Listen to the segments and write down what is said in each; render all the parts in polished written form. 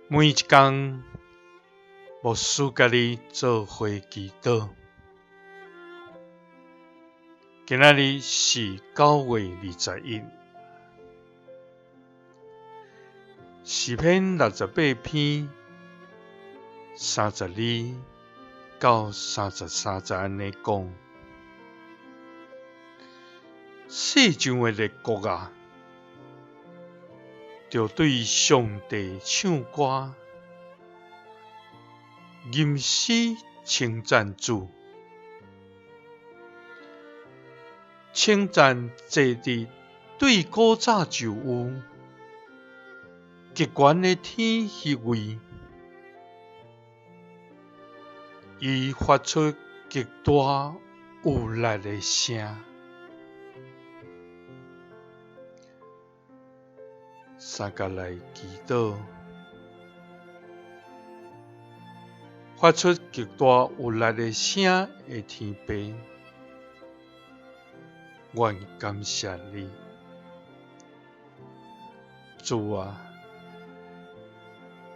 每一工，牧師佮你做伙祈禱。今仔日是9月21，詩篇68篇32到33節按呢講：世上的列國啊，著對上帝唱歌，吟詩稱讚主，稱讚坐佇對古早就有極懸的天彼位，伊發出極大有力的聲。三佮來祈禱，發出極大有力的聲的天父，阮感謝你，主啊，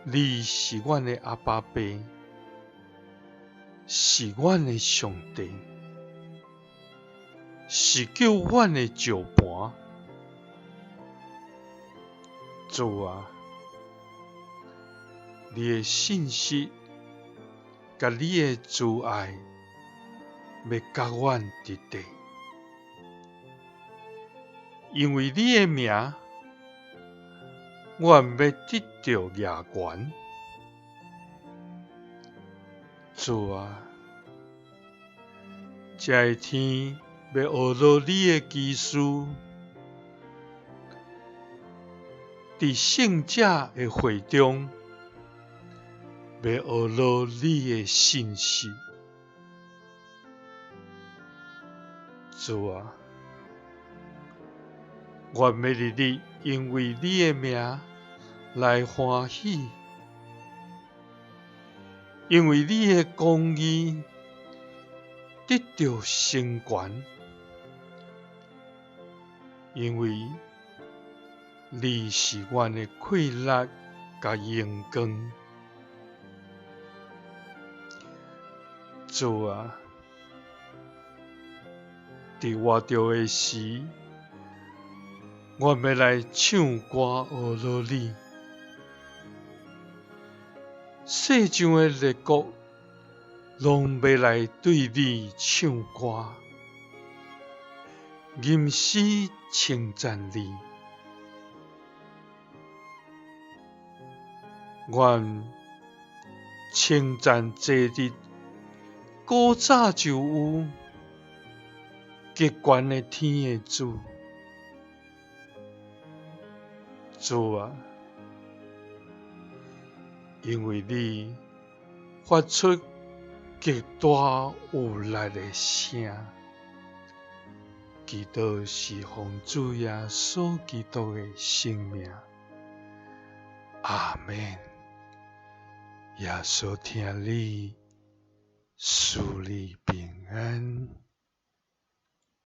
你是阮的阿爸父，是阮的上帝，是救阮的石磐。主啊，你的信實佮你的慈愛，欲佮阮直綴，因為你的名，阮欲得著額懸。主啊，這个天欲學落你的奇事，佇聖者的會中，欲學落你的信實。主啊，阮欲日日因為你的名來歡喜，因為你的公義得著成全，因為你是阮的氣力佮榮光。主啊，佇活著的時，阮欲來唱歌學落你。世上的列國攏欲來對你唱歌，吟詩稱讚你。阮稱讚坐佇古早就有極懸的天的主，主啊，因為你發出極大有力的聲，祈禱是奉主耶穌基督的聖名，阿們。耶穌疼你，賜你平安。